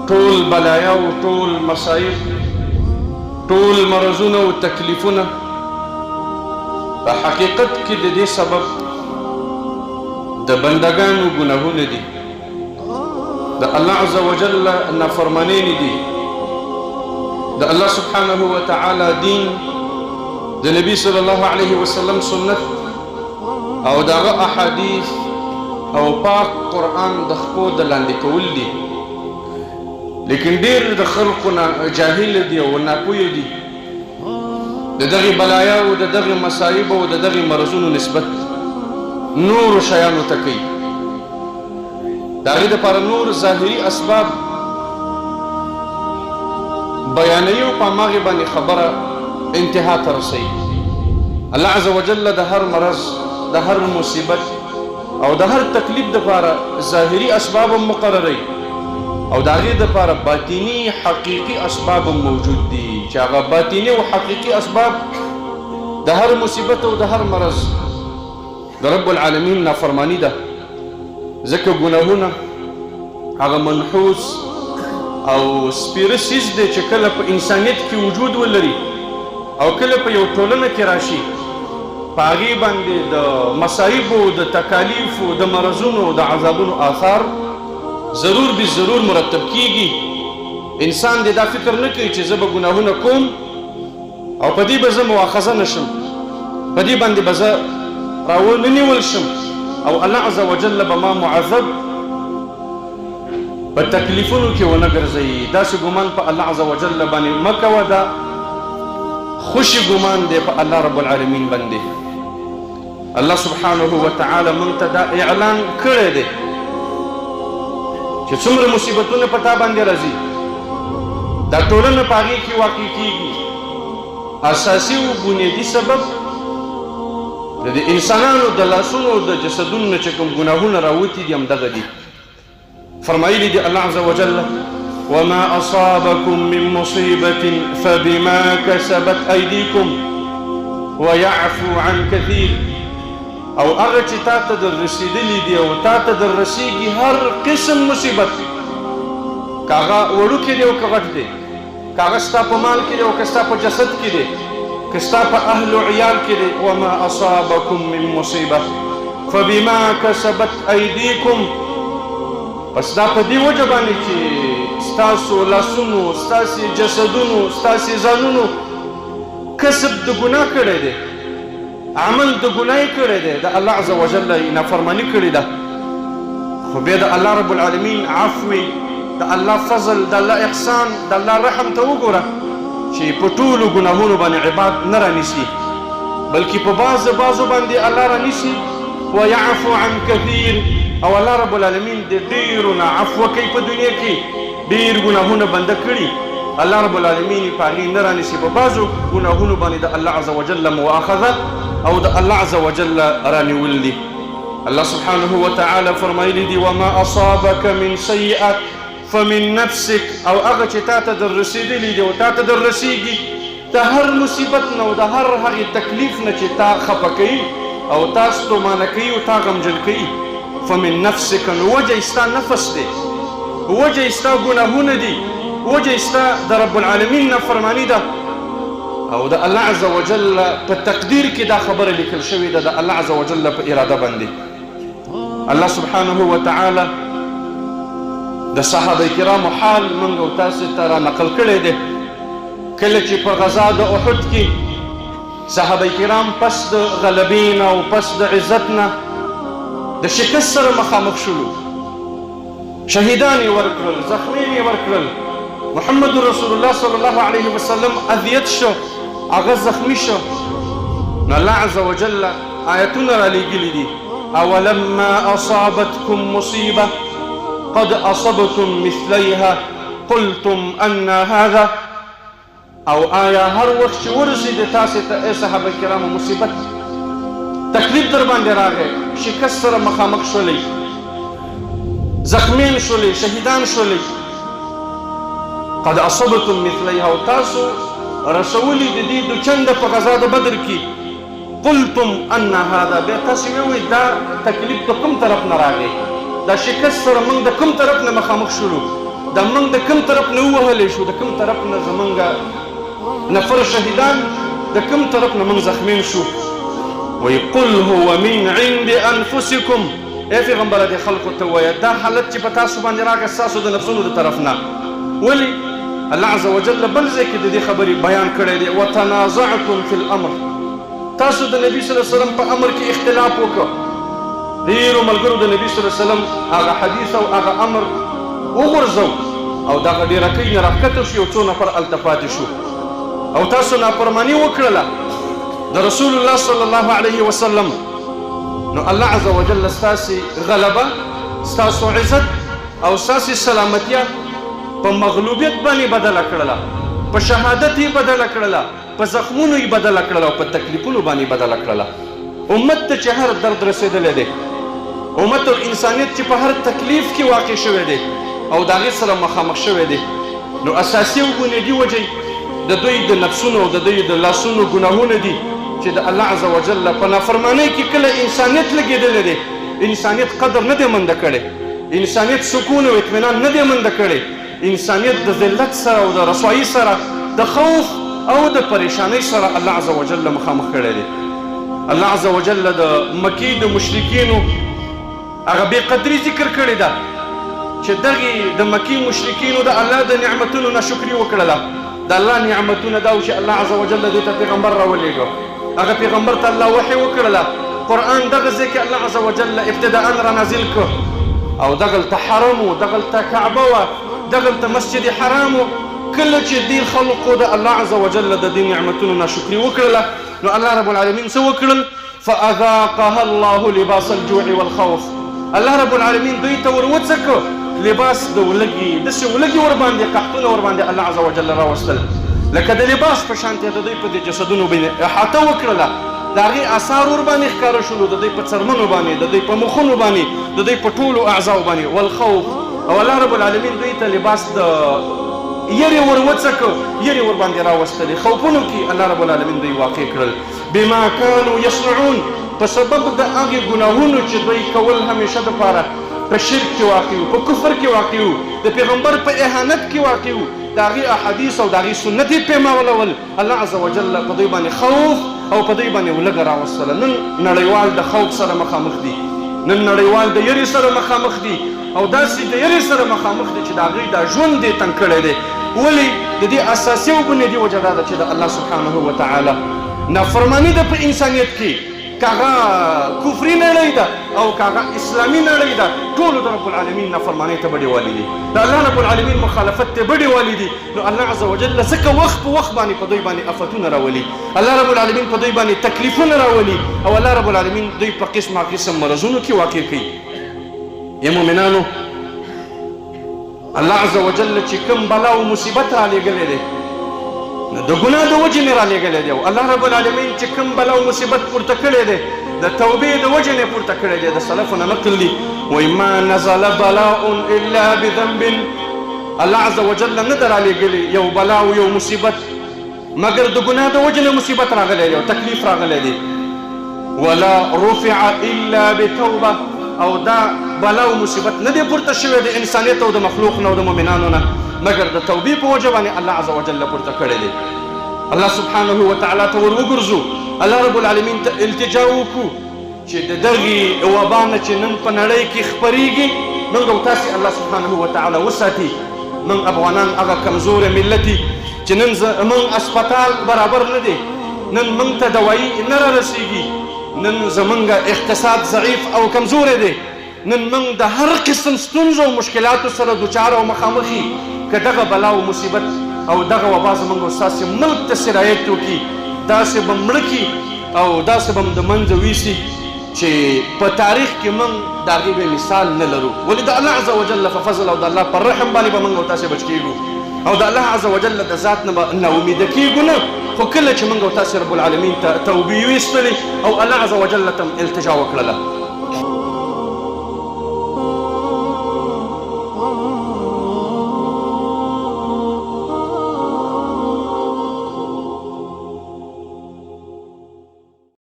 ټول بلایا او ټول مصائب، ټول مرضونه او تکلیفونه په حقیقت کې د دې سبب د بندګانو ګناهونه دي، د الله عز وجل نافرمانۍ دي، د الله سبحانه وتعالی دین، د نبی صلی الله علیه وسلم سنت او د هغه احادیث او پاک قرآن د خپو د لاندې کول دي. لیکن ډیر د خلقو نه جاهل دي او ناپوهه دي. د دغې بلایاو، د دغې مصایبو او د دغې مرضونو نسبت نورو شیانو ته کوي. د هغې دپاره نور ظاهري اسباب بیانوي او په هماغې باندې خبره انتها ته رسوي. الله عز وجل د هر مرض، د هر مصیبت او د هر تکلیف دپاره ظاهري اسباب هم مقرروي او د هغې دپاره باطني حقیقي اسباب هم موجود دي، چې هغه باطني او حقیقي اسباب د هر مصیبت او د هر مرض د رب العالمین نافرمانی ده. ځکه ګناهونه هغه منحوس او سپیره څیز دی چې کله په انسانیت کې وجود ولري او کله په یو ټولنه کې راشي، په هغې باندې د مصایبو، د تکالیفو، د مرضونو، د عذابونو آثار ضرور به ضرور مرتب کیږي. انسان دې دا فکر نه کوي چې زه به ګناهونه کوم او په دې به زه مواخذه نه شم، په دې باندې به زه راونه نیول شم او الله عز وجل به ما معذب په تکلیفونو کې ونه ګرځوي. داسې ګمان په الله عز وجل باندې مه کوه، دا خوشي ګمان دی په الله رب العالمین باندې. الله سبحانه وتعالی مونږ ته دا اعلان کړی دی چې څومره مصیبتونه په تا باندې راځي، دا ټولنه په هغې کې واقع کیږي. اساسي او بنیادي سبب د دې انسانانو د لاسونو د جسدونو نه چې کوم ګناهونه راوتي دي همدغه دي. فرمایلی دی الله عز وجل: وما اصابكم من مصیبة فبما كسبت ایدیکم ويعفو عن كثير. او هغه چې تا ته در رسېدلي دي او تا ته در رسېږي هر قسم مصیبت، که هغه وړوکی دی او که غټ دی، که هغه ستا په مال کې دی او که ستا په جسد کې دی، که ستا په اهل و عیال کې دی، وما اصابکم من مصیبه فبما کسبت ایدیکم، پس دا په دې وجه باندې چې ستاسو لاسونو، ستاسې جسدونو، ستاسې ځانونو کسب د ګناه کړی دی، عمل د ګناه یې کړی دی، د الله عز وجل یې نافرماني کړې ده. خو بیا د الله رب العالمین عفوې، د الله فضل، د الله احسان، د الله رحم ته وګوره چې په ټولو ګناهونو باندې عباد نه رانیسي، بلکې په بعضو بعضو باندې الله رانیسي. ويعفو عن كثير، او الله رب العالمین د ډېرو نه عفوه کوي. په دنیا کې ډېر ګناهونه بنده کړي، الله رب العالمین یې په هغې نه رانیسي. په بعضو ګناهونو باندې د الله عز وجل مؤاخذه او د الله عز وجل رانیول دي. الله سبحانه وتعالی فرمایلی دي: وما اصابک من سیئه فمن نفسک. او هغه چې تا ته در رسېدلي دي او تا ته در رسېږي د هر مصیبت نه او د هر هغې تکلیف نه چې تا خفه کوي او تا ستومانه کوي او تا غمجن کوي، فمن نفسک، نو وجه یې ستا نفس دی، وجه یې ستا ګناهونه دي، وجه یې ستا د رب العالمین نافرماني ده. او د الله عز وجل په تقدیر کې دا خبره لیکل شوې ده، د الله عز وجل په اراده باندې. الله سبحانه وتعالی د صحابه کرامو حال موږ او تاسې ته را نقل کړی دی. کله چې په غزا د احد کې صحابه کرام پس د غلبې نه او پس د عزت نه د شکست سره مخامخ شولو، شهیدان یې ورکړل، زخمیان یې ورکړل، محمد رسول الله صلی الله علیه وسلم اذیت شو، هغه زخمی شو، نو الله عز وجل آیتونه رالیږلي دي: اولما اصابتکم مصیبه قد اصبتم مثلیها قلتم ان هذا. او آیا هر وخت چې ورسېدې تاسې ته ای صحابه کرامو مصیبت، تکلیف در باندې راغی، شکست سره مخامخ شولئ، زخمیان شولئ، شهیدان شولئ، قد اصبتم مثلیها، او تاسو رسولي د دې دوچنده په غزا د بدر کې، قلتم ان هذا، بیا تاسې ووایئ دا تکلیف د کوم طرف نه راغی، دا شکست سره موږ د کوم طرف نه مخامخ شولو، دا موږ د کوم طرف نه ووهلی شو، د کوم طرف نه زمونږ نفر شهیدان، د کوم طرف نه موږ زخمین شو؟ وایي قل هو من عند انفسکم. ای پیغمبره دې خلکو ته ووایه دا حالت چې په تاسو باندې راغی ستاسو د نفسونو د طرف نه. ولې؟ الله عز وجل بل ځای کې د دې خبرې بیان کړی دی، وتنازعتم فی الامر. تاسو د نبي صلی الله علیه وسلم په امر کې اختلاف وکړ. ډېرو ملګرو د نبي صلی الله علیه وسلم هغه حدیث او هغه امر وغورځو او دغه ډېرکۍ نه راښکته شو، یو څو نفر هلته پاتې شو او تاسو نافرماني وکړله د رسول الله صلی الله علیه وسلم. نو الله عز وجل ستاسې غلبه، ستاسو عزت او ستاسې سلامتیا په مغلوبیت باندې بدله کړله، په شهادت یې بدله کړله، په زخمونو یې بدله کړله او په تکلیفونو باندې بدله کړله. امت ته چې هر درد رسېدلی دی، امت او انسانیت چې په هر تکلیف کې واقع شوی دی او د هغې سره مخامخ شوی دی، نو اساسي او بنیادي وجه د دوی د نفسونو او د دوی د لاسونو ګناهونه دي چې د الله عز وجل په نافرمانۍ کې کله انسانیت لګېدلی دی، انسانیت قدر نه دی منده کړی، انسانیت سکون او اطمینان نه دی منده کړی، انسانیت د ذلت سره او د رسوایي سره، د خوف او د پریشانۍ سره الله عز وجل مخامخ کړی دی. الله عز وجل د مکې د مشرکینو هغه بې قدري ذکر کړې ده چې دغې د مکې مشرکینو د الله د نعمتونو ناشکري وکړله. د الله نعمتونه دا و چې الله عز وجل دې ته پیغمبر راولېږه، هغه پیغمبر ته الله وحی وکړله، قرآن دغه ځای کې الله عز وجل ابتداء را نازل کړ او دغلته حرم و، دغلته کعبه وه، دغلته مسجد حرام و. کله چې دې خلقو د الله عز وجل د دې نعمتونو ناشکري وکړله، نو الله رب العالمین څه وکړل؟ فأذاقها الله لباس الجوع والخوف. الله رب العالمین دوی ته ور وڅکه لباس د ولږې، داسې ولږې ورباندې، قحطونه ورباندې الله عز وجل راوستل، لکه د لباس په شانتې د دوی په دې جسدونو باندې احاطه وکړله، د هغې آثار ورباندې ښکاره شولو، د دوی په څرمنو باندې، د دوی په مخونو باندې، د دوی په ټولو اعضاو باندې. والخوف، او الله رب العالمین دوی ته لباس د یرې ور وڅکه، یرې ورباندې راوستلې، خوفونو کې الله رب العالمین دوی واقع کړل. بما كانوا يصنعون، په سبب د هغې ګناهونو چې دوی کول همیشه دپاره، په شرک کې واقع وو، په کفر کې واقع وو، د پیغمبر په اهانت کې واقع وو، د هغې احادیث او د هغې سنت یې پیمولول. الله عز وجل په دوی باندې خوف او په دوی باندې ولږه راوستله. نن نړیوال د خوف سره مخامخ دي، نن نړیوال د یرې سره مخامخ دي او داسې د یرې سره مخامخ دي چې د هغوی دا ژوند یې تنګ کړی دی. ولې؟ د دې اساسي او بنیادي وجه دا ده چې د الله سبحانه وتعالی نافرماني ده په انسانیت کې، که هغه کفري نړۍ ده او که هغه اسلامي نړۍ ده، ټولو د رب العالمین نافرمانۍ ته بډې والي دي، د الله رب العالمین مخالفت ته بډې والي دي. نو الله عز وجل ځکه وخت په وخت باندې په دوی باندې افتونه راولي، الله رب العالمین په دوی باندې تکلیفونه راولي او الله رب العالمین دوی په قسمه قسم مرضونو کې واقع کوي. ای مؤمنانو، الله عز وجل چې کوم بلا او مصیبت را لېږلی دی نو د ګناه د وجې نه را لېږلی دی، او الله رب العالمین چې کوم بلا او مصیبت پورته کړی دی د توبې د وجې نه پورته کړی دی. د سلفو نه نقل دي، وایي ما نزل بلاء الا بذنب. الله عز وجل نه ده را لېږلی یو بلا او یو مصیبت مګر د ګناه د وجې نه مصیبت راغلی دی او تکلیف راغلی دی. ولا رفع الا بتوبه، او دا بلا او مصیبت نه دی پورته شوی د انسانیت او د مخلوق نه او د مؤمنانو نه مګر د توبې په وجه باندې الله عز وجل پورته کړی دی. الله سبحانه وتعالی ته ور وګرځو، الله رب العالمین ته التجا وکړو چې د دغې وبا نه چې نن په نړۍ کې خپرېږي موږ او تاسې الله سبحانه وتعالی وساتي. موږ افغانان هغه کمزوری ملت چې نن موږ اسپتال برابر نه دی، نن موږ ته دوایي نه را رسېږي، نن زمونږ اقتصاد ضعیف او کمزوری دی، نن موږ د هر قسم ستونزو او مشکلاتو سره دوچار او مخامخ. که دغه بلا او مصیبت او دغه وبا زمونږ او ستاسې ملک ته سرایت وکړي، داسې به مړه کړي او داسې به هم د منځه ویسي چې په تاریخ کې موږ د هغې به مثال نه لرو. ولې د الله عز وجل په فضل او د الله په رحم باندې به موږ او تاسې بچ کېږو او د الله عز وجل د ذات نه به ناامیده کېږو نه، خو کله چې موږ او تاسې رب العالمین ته توبې ویستلې او الله عز وجل ته التجا وکړله.